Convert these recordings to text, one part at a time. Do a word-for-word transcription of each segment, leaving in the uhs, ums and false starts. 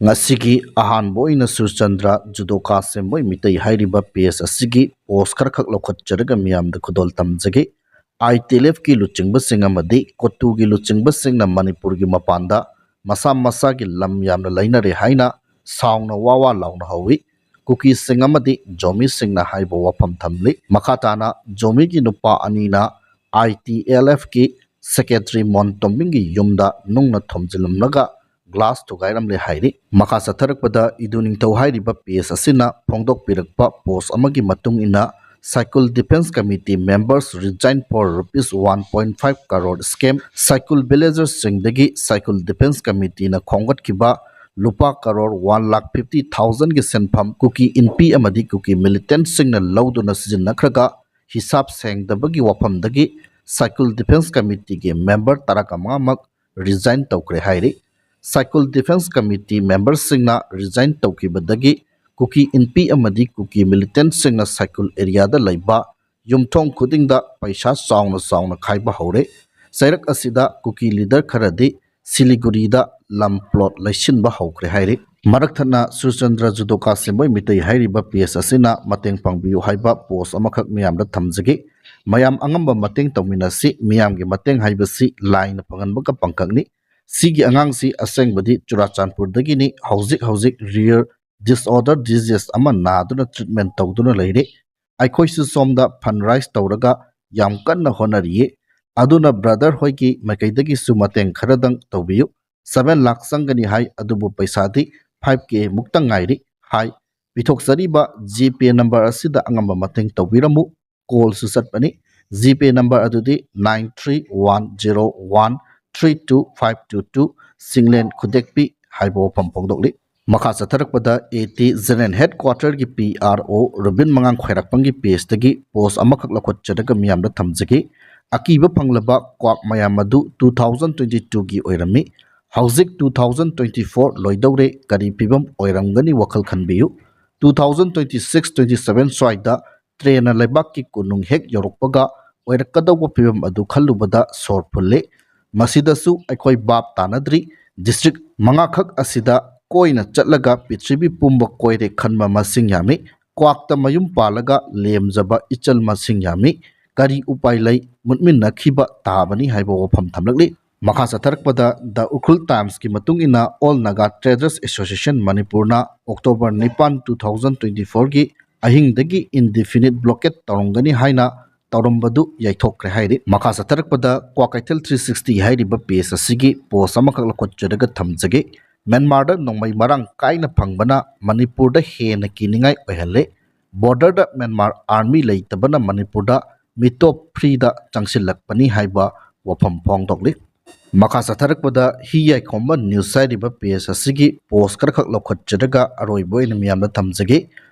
ꯉꯁꯤꯒꯤ ꯑꯍꯥꯟꯕ ꯑꯣꯏꯅ ꯁꯨꯔꯆꯟꯗ꯭ꯔ ꯖꯨꯗꯣꯀꯥ ꯁꯦꯝꯕꯣꯏ ꯃꯤꯇꯩ ꯍꯥꯏꯔꯤꯕ ꯄꯦꯖ ꯑꯁꯤꯒꯤ ꯄꯣꯁ ꯈꯔꯈꯛ ꯂꯧꯈꯠꯆꯔꯒ ꯃꯤꯌꯥꯝꯗ ꯈꯨꯗꯣꯜ ꯇꯝꯖꯒꯦ꯫ ꯑꯥꯏ ꯇꯤ ꯑꯦꯜ ꯑꯦꯐꯀꯤ ꯂꯨꯆꯤꯡꯕꯁꯤꯡ ꯑꯃꯗꯤ ꯀꯣꯇꯨꯒꯤ ꯂꯨꯆꯤꯡꯕꯁꯤꯡꯅ ꯃꯅꯤꯄꯨꯔꯒꯤ ꯃꯄꯥꯟꯗ ꯃꯁꯥ ꯃꯁꯥꯒꯤ ꯂꯝ ꯌꯥꯝꯅ ꯂꯩꯅꯔꯦ ꯍꯥꯏꯅ ꯁꯥꯎꯅ ꯋꯥ ꯋꯥ ꯂꯥꯎꯅ ꯍꯧꯏ꯫ ꯀꯨꯀꯤꯁꯤꯡ ꯑꯃꯗꯤ ꯖꯣꯃꯤꯁꯤꯡꯅ ꯍꯥꯏꯕ ꯋꯥꯐꯝ ꯊꯝꯂꯤ꯫ ꯃꯈꯥ ꯇꯥꯅ ꯖꯣꯃꯤꯒꯤ ꯅꯨꯄꯥ ꯑꯅꯤꯅ ꯑꯥꯏ ꯇꯤ ꯑꯦꯜ ꯑꯦꯐꯀꯤ ꯁꯦꯀ꯭ꯔꯦꯇꯔꯤ ꯃꯣꯟ ꯇꯣꯝꯕꯤꯡꯒꯤ ꯌꯨꯝꯗ ꯅꯨꯡꯅ ꯊꯣꯝꯖꯤꯜꯂꯝꯂꯒ ꯒ꯭ꯂꯥꯁ ꯊꯨꯒꯥꯏꯔꯝꯂꯦ ꯍꯥꯏꯔꯤ꯫ ꯃꯈꯥ ꯆꯠꯊꯔꯛꯄꯗ ꯏꯗꯨ ꯅꯤꯡꯊꯧ ꯍꯥꯏꯔꯤꯕ ꯄꯦꯖ ꯑꯁꯤꯅ ꯐꯣꯡꯗꯣꯛꯄꯤꯔꯛꯄ ꯄꯣꯁ ꯑꯃꯒꯤ ꯃꯇꯨꯡ ꯏꯟꯅ, Saikul Defence Committee members resign for rupees one point five crore scam꯫ Saikul ꯚꯤꯂꯦꯖꯔꯁꯤꯡꯗꯒꯤ ꯁꯥꯏꯀꯨꯜ ꯗꯤꯐꯦꯟꯁ ꯀꯃꯤꯇꯤꯅ ꯈꯣꯝꯒꯠꯈꯤꯕ ꯂꯨꯄꯥ ꯀꯔꯣꯔ ꯋꯥꯟ ꯂꯥꯈ ꯐꯤꯐꯇꯤ ꯊꯥꯎꯖꯟꯒꯤ ꯁꯦꯟꯐꯝ ꯀꯨꯀꯤ ꯏꯟꯄꯤ ꯑꯃꯗꯤ ꯀꯨꯀꯤ ꯃꯤꯂꯤꯇꯦꯟꯠꯁꯤꯡꯅ ꯂꯧꯗꯨꯅ ꯁꯤꯖꯤꯟꯅꯈ꯭ꯔꯒ ꯍꯤꯁꯥꯞ ꯁꯦꯡꯗꯕꯒꯤ ꯋꯥꯐꯝꯗꯒꯤ ꯁꯥꯏꯀꯨꯜ ꯗꯤꯐꯦꯟꯁ ꯀꯃꯤꯇꯤꯒꯤ ꯃꯦꯝꯕꯔ ꯇꯔꯥꯃꯉꯥꯃꯛ ꯔꯤꯖꯥꯏꯟ ꯇꯧꯈ꯭ꯔꯦ ꯍꯥꯏꯔꯤ꯫ ꯁꯥꯏꯀꯨꯜ ꯗꯤꯐꯦꯟꯁ ꯀꯃꯤꯇꯤ ꯃꯦꯝꯕꯔꯁꯤꯡꯅ ꯔꯤꯖꯥꯏꯟ ꯇꯧꯈꯤꯕꯗꯒꯤ ꯀꯨꯀꯤ ꯏꯟꯄꯤ ꯑꯃꯗꯤ ꯀꯨꯀꯤ ꯃꯤꯂꯤꯇꯦꯟꯠꯁꯤꯡꯅ ꯁꯥꯏꯀꯨꯜ ꯑꯦꯔꯤꯌꯥꯗ ꯂꯩꯕ ꯌꯨꯝꯊꯣꯡ ꯈꯨꯗꯤꯡꯗ ꯄꯩꯁꯥ ꯆꯥꯎꯅ ꯆꯥꯎꯅ ꯈꯥꯏꯕ ꯍꯧꯔꯦ꯫ ꯆꯩꯔꯛ ꯑꯁꯤꯗ ꯀꯨꯀꯤ ꯂꯤꯗꯔ ꯈꯔꯗꯤ ꯁꯤꯂꯤꯒꯨꯔꯤꯗ ꯂꯝ ꯄ꯭ꯂꯣꯠ ꯂꯩꯁꯤꯟꯕ ꯍꯧꯈ꯭ꯔꯦ ꯍꯥꯏꯔꯤ꯫ ꯃꯔꯛ ꯊꯠꯅ ꯁꯨꯔꯆꯟꯗ꯭ꯔ ꯖꯨꯗꯣꯀꯥ ꯁꯦꯝꯕꯣꯏ ꯃꯤꯇꯩ ꯍꯥꯏꯔꯤꯕ ꯄꯦꯖ ꯑꯁꯤꯅ ꯃꯇꯦꯡ ꯄꯥꯡꯕꯤꯌꯨ ꯍꯥꯏꯕ ꯄꯣꯁ ꯑꯃꯈꯛ ꯃꯤꯌꯥꯝꯗ ꯊꯝꯖꯒꯦ꯫ ꯃꯌꯥꯝ ꯑꯉꯝꯕ ꯃꯇꯦꯡ ꯇꯧꯃꯤꯟꯅꯁꯤ꯫ ꯃꯤꯌꯥꯝꯒꯤ ꯃꯇꯦꯡ ꯍꯥꯏꯕꯁꯤ ꯂꯥꯏꯅ ꯐꯪꯍꯟꯕ ꯀꯝꯄꯪꯀꯛꯅꯤ꯫ ꯁꯤꯒꯤ ꯑꯉꯥꯡꯁꯤ ꯑꯁꯦꯡꯕꯗꯤ ꯆꯨꯔꯥꯆꯥꯟꯄꯨꯔꯗꯒꯤꯅꯤ꯫ ꯍꯧꯖꯤꯛ ꯍꯧꯖꯤꯛ rare disorder disease ꯑꯃ ꯅꯥꯗꯨꯅ treatment ꯇꯧꯗꯨꯅ ꯂꯩꯔꯤ꯫ ꯑꯩꯈꯣꯏꯁꯨ ꯁꯣꯝꯗ fundraise ꯇꯧꯔꯒ ꯌꯥꯝ ꯀꯟꯅ ꯍꯣꯠꯅꯔꯤꯌꯦ꯫ ꯑꯗꯨꯅ brother ꯍꯣꯏꯒꯤ ꯃꯥꯏꯀꯩꯗꯒꯤꯁꯨ ꯃꯇꯦꯡ ꯈꯔꯗꯪ ꯇꯧꯕꯤꯌꯨ꯫ Seven ꯂꯥꯈ ꯆꯪꯒꯅꯤ ꯍꯥꯏ, ꯑꯗꯨꯕꯨ ꯄꯩꯁꯥꯗꯤ five K ꯃꯨꯛꯇ ꯉꯥꯏꯔꯤ ꯍꯥꯏ꯫ ꯄꯤꯊꯣꯛꯆꯔꯤꯕ GPay number ꯑꯁꯤꯗ ꯑꯉꯝꯕ ꯃꯇꯦꯡ ꯇꯧꯕꯤꯔꯝꯃꯨ꯫ ꯀꯣꯜꯁꯨ ꯆꯠꯄꯅꯤ꯫ GPay number ꯑꯗꯨꯗꯤ nine three one zero one three two five two two, ꯁꯤꯡꯂꯦꯟ ꯈꯨꯗꯦꯛꯄꯤ ꯍꯥꯏꯕ ꯋꯥꯐꯝ ꯐꯣꯡꯗꯣꯛꯂꯤ꯫ ꯃꯈꯥ ꯆꯠꯊꯔꯛꯄꯗ AT General Headquarter ꯒꯤ P R O ꯔꯨꯕꯤꯟ ꯃꯉꯥꯡ ꯈ꯭ꯋꯥꯏꯔꯥꯛꯄꯝꯒꯤ ꯄꯦꯖꯇꯒꯤ ꯄꯣꯁ ꯑꯃꯈꯛ ꯂꯧꯈꯠꯆꯔꯒ ꯃꯤꯌꯥꯝꯗ ꯊꯝꯖꯒꯦ꯫ ꯑꯀꯤꯕ ꯐꯪꯂꯕ ꯀ꯭ꯋꯥꯛ ꯃꯌꯥꯝ ꯑꯗꯨ two thousand twenty two ꯒꯤ ꯑꯣꯏꯔꯝꯃꯤ꯫ ꯍꯧꯖꯤꯛ two thousand twenty four ꯂꯣꯏꯗꯧꯔꯦ, ꯀꯔꯤ ꯐꯤꯕꯝ ꯑꯣꯏꯔꯝꯒꯅꯤ ꯋꯥꯈꯜ ꯈꯟꯕꯤꯌꯨ꯫ Two thousand twenty six twenty seven ꯁ꯭ꯋꯥꯏꯗ ꯇ꯭ꯔꯦꯟꯅ ꯂꯩꯕꯥꯛꯀꯤ ꯀꯣꯅꯨꯡ ꯍꯦꯛ ꯌꯧꯔꯛꯄꯒ ꯑꯣꯏꯔꯛꯀꯗꯧꯕ ꯐꯤꯕꯝ ꯑꯗꯨ ꯈꯜꯂꯨꯕꯗ ꯁꯣꯔ ꯐꯨꯜꯂꯤ꯫ ꯃꯁꯤꯗꯁꯨ ꯑꯩꯈꯣꯏ ꯚꯥꯞ ꯇꯥꯅꯗ꯭ꯔꯤ꯫ ꯗꯤꯁꯇ꯭ꯔꯤꯛ ꯃꯉꯥꯈꯛ ꯑꯁꯤꯗ ꯀꯣꯏꯅ ꯆꯠꯂꯒ ꯄ꯭ꯔꯤꯊꯤꯕꯤ ꯄꯨꯝꯕ ꯀꯣꯏꯔꯦ ꯈꯟꯕ ꯃꯁꯤꯡ ꯌꯥꯝꯃꯤ꯫ ꯀ꯭ꯋꯥꯛꯇ ꯃꯌꯨꯝ ꯄꯥꯜꯂꯒ ꯂꯦꯝꯖꯕ ꯏꯆꯜ ꯃꯁꯤꯡ ꯌꯥꯝꯃꯤ꯫ ꯀꯔꯤ ꯎꯄꯥꯏ ꯂꯩ? ꯃꯨꯠꯃꯤꯟꯅꯈꯤꯕ ꯇꯥꯕꯅꯤ ꯍꯥꯏꯕ ꯋꯥꯐꯝ ꯊꯝꯂꯛꯂꯤ꯫ ꯃꯈꯥ ꯆꯠꯊꯔꯛꯄꯗ The Ukhrul Times ꯀꯤ ꯃꯇꯨꯡ ꯏꯟꯅ, All Naga Traders Association ꯃꯅꯤꯄꯨꯔꯅ October ꯅꯤꯄꯥꯟ, two thousand twenty four ꯒꯤ ꯑꯍꯤꯡꯗꯒꯤ indefinite blockade ꯇꯧꯔꯝꯒꯅꯤ ꯍꯥꯏꯅ ꯇꯧꯔꯝꯕꯗꯨ ꯌꯩꯊꯣꯛꯈ꯭ꯔꯦ ꯍꯥꯏꯔꯤ꯫ ꯃꯈꯥ ꯆꯠꯊꯔꯛꯄꯗ Kwakkeithel three sixty ꯍꯥꯏꯔꯤꯕ page ꯑꯁꯤꯒꯤ post ꯑꯃꯈꯛ ꯂꯧꯈꯠꯆꯔꯒ ꯊꯝꯖꯒꯦ꯫ ꯃ꯭ꯌꯥꯟꯃꯥꯔꯗ ꯅꯣꯡꯃꯩ ꯃꯔꯥꯡ ꯀꯥꯏꯅ ꯐꯪꯕꯅ ꯃꯅꯤꯄꯨꯔꯗ ꯍꯦꯟꯅ ꯀꯤꯅꯤꯡꯉꯥꯏ ꯑꯣꯏꯍꯜꯂꯦ꯫ Border ꯗ ꯃ꯭ꯌꯥꯟꯃꯥꯔ army ꯂꯩꯇꯕꯅ ꯃꯅꯤꯄꯨꯔꯗ ꯃꯤꯇꯣꯞ free ꯗ ꯆꯪꯁꯤꯜꯂꯛꯄꯅꯤ ꯍꯥꯏꯕ ꯋꯥꯐꯝ ꯐꯣꯡꯗꯣꯛꯂꯤ꯫ ꯃꯈꯥ ꯆꯠꯊꯔꯛꯄꯗ ꯍꯤ ꯌꯥꯏꯈꯣꯝꯕ news ꯍꯥꯏꯔꯤꯕ page ꯑꯁꯤꯒꯤ post ꯈꯔꯈꯛ ꯂꯧꯈꯠꯆꯔꯒ ꯑꯔꯣꯏꯕ ꯑꯣꯏꯅ ꯃꯤꯌꯥꯝꯗ ꯊꯝꯖꯒꯦ꯫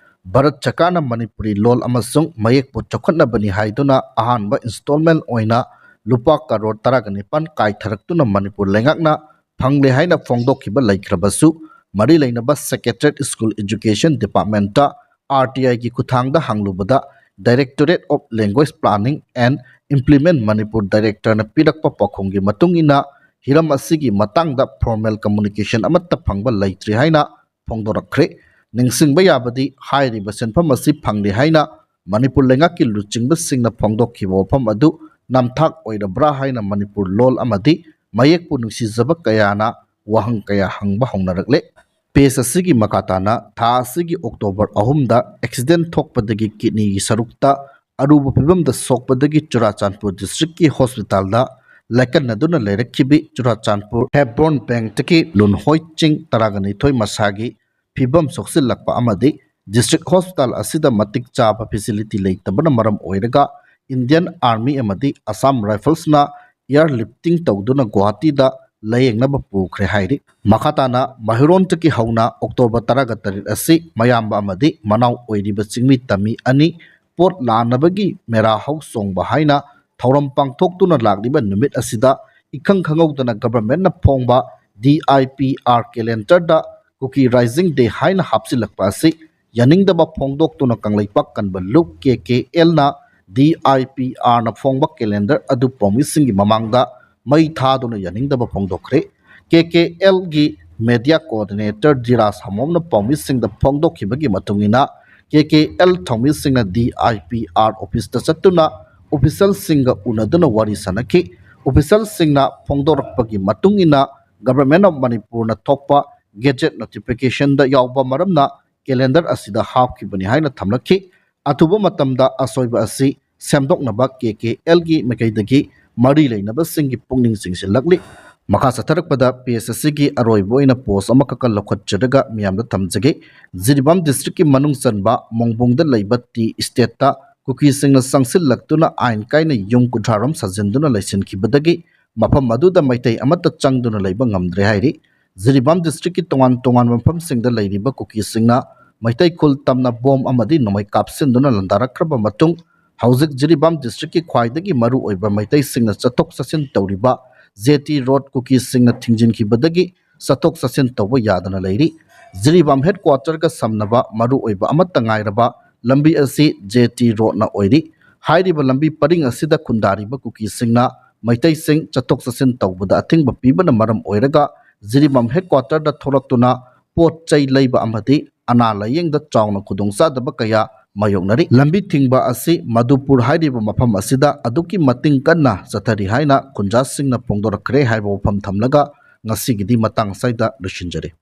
ꯚꯥꯔꯠ ꯁꯔꯀꯥꯔꯅ ꯃꯅꯤꯄꯨꯔꯤ ꯂꯣꯜ ꯑꯃꯁꯨꯡ ꯃꯌꯦꯛꯄꯨ ꯆꯥꯎꯈꯠꯅꯕꯅꯤ ꯍꯥꯏꯗꯨꯅ ꯑꯍꯥꯟꯕ installment ꯑꯣꯏꯅ ꯂꯨꯄꯥ ꯀꯔꯣꯔ ꯇꯔꯥꯒ ꯅꯤꯄꯥꯟ ꯀꯥꯏꯊꯔꯛꯇꯨꯅ ꯃꯅꯤꯄꯨꯔ ꯂꯩꯉꯥꯛꯅ ꯐꯪꯂꯦ ꯍꯥꯏꯅ ꯐꯣꯡꯗꯣꯛꯈꯤꯕ ꯂꯩꯈ꯭ꯔꯕꯁꯨ, ꯃꯔꯤ ꯂꯩꯅꯕ Secretariat School Education Department ꯇ R T I ꯒꯤ ꯈꯨꯠꯊꯥꯡꯗ ꯍꯪꯂꯨꯕꯗ, Directorate of Language Planning and Implement Manipur director ꯅ ꯄꯤꯔꯛꯄ ꯄꯥꯎꯈꯨꯝꯒꯤ ꯃꯇꯨꯡ ꯏꯟꯅ, ꯍꯤꯔꯝ ꯑꯁꯤꯒꯤ ꯃꯇꯥꯡꯗ formal communication ꯑꯃꯠꯇ ꯐꯪꯕ ꯂꯩꯇ꯭ꯔꯤ ꯍꯥꯏꯅ ꯐꯣꯡꯗꯣꯔꯛꯈ꯭ꯔꯦ꯫ ꯅꯤꯡꯁꯤꯡꯕ ꯌꯥꯕꯗꯤ, ꯍꯥꯏꯔꯤꯕ ꯁꯦꯟꯐꯝ ꯑꯁꯤ ꯐꯪꯂꯦ ꯍꯥꯏꯅ ꯃꯅꯤꯄꯨꯔ ꯂꯩꯉꯥꯛꯀꯤ ꯂꯨꯆꯤꯡꯕꯁꯤꯡꯅ ꯐꯣꯡꯗꯣꯛꯈꯤꯕ ꯋꯥꯐꯝ ꯑꯗꯨ ꯅꯝꯊꯥꯛ ꯑꯣꯏꯔꯕ꯭ꯔꯥ ꯍꯥꯏꯅ ꯃꯅꯤꯄꯨꯔ ꯂꯣꯜ ꯑꯃꯗꯤ ꯃꯌꯦꯛꯄꯨ ꯅꯨꯡꯁꯤꯖꯕ ꯀꯌꯥꯅ ꯋꯥꯍꯪ ꯀꯌꯥ ꯍꯪꯕ ꯍꯧꯅꯔꯛꯂꯦ꯫ Page ꯑꯁꯤꯒꯤ ꯃꯈꯥ ꯇꯥꯅ, ꯊꯥ ꯑꯁꯤꯒꯤ October ꯑꯍꯨꯝꯗ accident ꯊꯣꯛꯄꯗꯒꯤ kidney ꯒꯤ ꯁꯔꯨꯛꯇ ꯑꯔꯨꯕ ꯐꯤꯕꯝꯗ ꯁꯣꯛꯄꯗꯒꯤ ꯆꯨꯔꯥꯆꯥꯟꯄꯨꯔ district ꯀꯤ hospital ꯗ ꯂꯥꯏꯀꯠꯅꯗꯨꯅ ꯂꯩꯔꯛꯈꯤꯕꯤ ꯆꯨꯔꯥꯆꯥꯟꯄꯨꯔ ꯍꯦꯕ꯭ꯔꯣꯟ ꯕꯦꯡꯛꯇꯒꯤ ꯂꯨꯟꯍꯣꯏ ꯆꯤꯡ, ꯇꯔꯥꯒ ꯅꯤꯊꯣꯏ, ꯃꯁꯥꯒꯤ ꯐꯤꯕꯝ ꯁꯣꯛꯆꯤꯜꯂꯛꯄ ꯑꯃꯗꯤ district hospital ꯑꯁꯤꯗ ꯃꯇꯤꯛ ꯆꯥꯕ facility ꯂꯩꯇꯕꯅ ꯃꯔꯝ ꯑꯣꯏꯔꯒ Indian Army ꯑꯃꯗꯤ Assam Rifles ꯅ airlifting ꯇꯧꯗꯨꯅ ꯒꯨꯋꯥꯍꯥꯇꯤꯗ ꯂꯥꯌꯦꯡꯅꯕ ꯄꯨꯈ꯭ꯔꯦ ꯍꯥꯏꯔꯤ꯫ ꯃꯈꯥ ꯇꯥꯅ, ꯃꯍꯩꯔꯣꯟꯇꯒꯤ ꯍꯧꯅ October ꯇꯔꯥꯒ ꯇꯔꯦꯠ ꯑꯁꯤ ꯃꯌꯥꯝꯕ ꯑꯃꯗꯤ ꯃꯅꯥꯎ ꯑꯣꯏꯔꯤꯕ ꯆꯤꯡꯃꯤ ꯇꯝꯃꯤ ꯑꯅꯤ ꯄꯣꯠ ꯂꯥꯟꯅꯕꯒꯤ ꯃꯦꯔꯥ ꯍꯧ ꯆꯣꯡꯕ ꯍꯥꯏꯅ ꯊꯧꯔꯝ ꯄꯥꯡꯊꯣꯛꯇꯨꯅ ꯂꯥꯛꯂꯤꯕ ꯅꯨꯃꯤꯠ ꯑꯁꯤꯗ ꯏꯈꯪ ꯈꯪꯍꯧꯗꯅ government ꯅ ꯐꯣꯡꯕ D I P R calendar the Kuki Rising Day ꯍꯥꯏꯅ ꯍꯥꯞꯆꯤꯜꯂꯛꯄ ꯑꯁꯤ ꯌꯥꯅꯤꯡꯗꯕ ꯐꯣꯡꯗꯣꯛꯇꯨꯅ ꯀꯪꯂꯩꯄꯥꯛ ꯀꯟꯕ ꯂꯨꯞ K K L ꯅ D I P R ꯅ ꯐꯣꯡꯕ calendar ꯑꯗꯨ ꯄꯥꯎꯃꯤꯁꯤꯡꯒꯤ ꯃꯃꯥꯡꯗ ꯃꯩ ꯊꯥꯗꯨꯅ ꯌꯥꯅꯤꯡꯗꯕ ꯐꯣꯡꯗꯣꯛꯈ꯭ꯔꯦ꯫ K K L ꯒꯤ ꯃꯦꯗꯤꯌꯥ ꯀꯣꯑꯣꯔꯗꯤꯅꯦꯇꯔ ꯙꯤꯔꯥꯖ ꯍꯃꯣꯝꯅ ꯄꯥꯎꯃꯤꯁꯤꯡꯗ ꯐꯣꯡꯗꯣꯛꯈꯤꯕꯒꯤ ꯃꯇꯨꯡ ꯏꯟꯅ, ꯀꯦ ꯀꯦ L ꯊꯧꯃꯤꯁꯤꯡꯅ D I P R ꯑꯣꯐꯤꯁꯇ ꯆꯠꯇꯨꯅ ꯑꯣꯐꯤꯁꯤꯌꯦꯜꯁꯤꯡꯒ ꯎꯅꯗꯨꯅ ꯋꯥꯔꯤ ꯁꯥꯟꯅꯈꯤ꯫ ꯑꯣꯐꯤꯁꯤꯌꯦꯜꯁꯤꯡꯅ ꯐꯣꯡꯗꯣꯔꯛꯄꯒꯤ ꯃꯇꯨꯡ ꯏꯟꯅ, ꯒꯚꯔꯟꯃꯦꯟꯠ ꯑꯣꯐ ꯃꯅꯤꯄꯨꯔꯅ ꯊꯣꯛꯄ ꯒꯦꯖꯦꯠ ꯅꯣꯇꯤꯐꯤꯀꯦꯁꯟꯗ ꯌꯥꯎꯕ ꯃꯔꯝꯅ ꯀꯦꯂꯦꯟꯗꯔ ꯑꯁꯤꯗ ꯍꯥꯞꯈꯤꯕꯅꯤ ꯍꯥꯏꯅ ꯊꯝꯂꯛꯈꯤ꯫ ꯑꯊꯨꯕ ꯃꯇꯝꯗ ꯑꯁꯣꯏꯕ ꯑꯁꯤ ꯁꯦꯝꯗꯣꯛꯅꯕ ꯀꯦ ꯀꯦ ꯑꯦꯜꯒꯤ ꯃꯥꯏꯀꯩꯗꯒꯤ ꯃꯔꯤ ꯂꯩꯅꯕꯁꯤꯡꯒꯤ ꯄꯨꯛꯅꯤꯡ ꯆꯤꯡꯁꯤꯜꯂꯛꯂꯤ꯫ ꯃꯈꯥ ꯆꯠꯊꯔꯛꯄꯗ ꯄꯤ ꯑꯦꯁ ꯑꯦꯁ ꯁꯤꯒꯤ ꯑꯔꯣꯏꯕ ꯑꯣꯏꯅ ꯄꯣꯁ ꯑꯃꯈꯛꯀ ꯂꯧꯈꯠꯆꯔꯒ ꯃꯤꯌꯥꯝꯗ ꯊꯝꯖꯒꯦ꯫ ꯖꯤꯔꯤꯕꯥꯝ ꯗꯤꯁꯇ꯭ꯔꯤꯛꯀꯤ ꯃꯅꯨꯡ ꯆꯟꯕ ꯃꯣꯡꯕꯣꯡꯗ ꯂꯩꯕ ꯇꯤ ꯏꯁꯇꯦꯠꯇ ꯀꯨꯀꯤꯁꯤꯡꯅ ꯆꯪꯁꯤꯜꯂꯛꯇꯨꯅ ꯑꯥꯏꯟ ꯀꯥꯏꯅ ꯌꯨꯝ ꯀꯨꯟꯊ꯭ꯔꯥ ꯔꯣꯝ ꯁꯥꯖꯤꯟꯗꯨꯅ ꯂꯩꯁꯤꯟꯈꯤꯕꯗꯒꯤ ꯃꯐꯝ ꯑꯗꯨꯗ ꯃꯩꯇꯩ ꯑꯃꯠꯇ ꯆꯪꯗꯨꯅ ꯂꯩꯕ ꯉꯝꯗ꯭ꯔꯦ ꯍꯥꯏꯔꯤ꯫ ꯖꯤꯔꯤꯕꯥꯝ ꯗꯤꯁꯇ꯭ꯔꯤꯛꯀꯤ ꯇꯣꯉꯥꯟ ꯇꯣꯉꯥꯟꯕ ꯃꯐꯝꯁꯤꯡꯗ ꯂꯩꯔꯤꯕ ꯀꯨꯀꯤꯁꯤꯡꯅ ꯃꯩꯇꯩ ꯈꯨꯜ ꯇꯝꯅ ꯕꯣꯝ ꯑꯃꯗꯤ ꯅꯣꯡꯃꯩ ꯀꯥꯞꯁꯤꯟꯗꯨꯅ ꯂꯥꯟꯗꯥꯔꯛꯈ꯭ꯔꯕ ꯃꯇꯨꯡ, ꯍꯧꯖꯤꯛ ꯖꯤꯔꯤꯕꯥꯝ ꯗꯤꯁꯇ꯭ꯔꯤꯛꯀꯤ ꯈ꯭ꯋꯥꯏꯗꯒꯤ ꯃꯔꯨ ꯑꯣꯏꯕ ꯃꯩꯇꯩꯁꯤꯡꯅ ꯆꯠꯊꯣꯛ ꯆꯠꯁꯤꯟ ꯇꯧꯔꯤꯕ ꯖꯦ ꯇꯤ ꯔꯣꯗ ꯀꯨꯀꯤꯁꯤꯡꯅ ꯊꯤꯡꯖꯤꯟꯈꯤꯕꯗꯒꯤ ꯆꯠꯊꯣꯛ ꯆꯠꯁꯤꯟ ꯇꯧꯕ ꯌꯥꯗꯅ ꯂꯩꯔꯤ꯫ ꯖꯤꯔꯤꯕꯥꯝ ꯍꯦꯗꯀ꯭ꯋꯥꯇꯔꯒ ꯁꯝꯅꯕ ꯃꯔꯨ ꯑꯣꯏꯕ ꯑꯃꯠꯇ ꯉꯥꯏꯔꯕ ꯂꯝꯕꯤ ꯑꯁꯤ ꯖꯦ ꯇꯤ ꯔꯣꯗꯅ ꯑꯣꯏꯔꯤ꯫ ꯍꯥꯏꯔꯤꯕ ꯂꯝꯕꯤ ꯄꯔꯤꯡ ꯑꯁꯤꯗ ꯈꯨꯟꯗꯥꯔꯤꯕ ꯀꯨꯀꯤꯁꯤꯡꯅ ꯃꯩꯇꯩꯁꯤꯡ ꯆꯠꯊꯣꯛ ꯆꯠꯁꯤꯟ ꯇꯧꯕꯗ ꯑꯊꯤꯡꯕ ꯄꯤꯕꯅ ꯃꯔꯝ ꯑꯣꯏꯔꯒ ꯖꯤꯔꯤꯕꯥꯝ ꯍꯦꯗꯀ꯭ꯋꯥꯇꯔꯗ ꯊꯣꯛꯂꯛꯇꯨꯅ ꯄꯣꯠ ꯆꯩ ꯂꯩꯕ ꯑꯃꯗꯤ ꯑꯅꯥ ꯂꯥꯌꯦꯡꯗ ꯆꯥꯎꯅ ꯈꯨꯗꯣꯡꯆꯥꯗꯕ ꯀꯌꯥ ꯃꯥꯌꯣꯛꯅꯔꯤ꯫ ꯂꯝꯕꯤ ꯊꯤꯡꯕ ꯑꯁꯤ ꯃꯗꯨꯄꯨꯔ ꯍꯥꯏꯔꯤꯕ ꯃꯐꯝ ꯑꯁꯤꯗ ꯑꯗꯨꯛꯀꯤ ꯃꯇꯤꯡ ꯀꯟꯅ ꯆꯠꯊꯔꯤ ꯍꯥꯏꯅ ꯈꯨꯟꯖꯥꯁꯤꯡꯅ ꯐꯣꯡꯗꯣꯔꯛꯈ꯭ꯔꯦ ꯍꯥꯏꯕ ꯋꯥꯐꯝ ꯊꯝꯂꯒ ꯉꯁꯤꯒꯤꯗꯤ ꯃꯇꯥꯡ ꯑꯁ꯭ꯋꯥꯏꯗ ꯂꯣꯏꯁꯤꯟꯖꯔꯦ꯫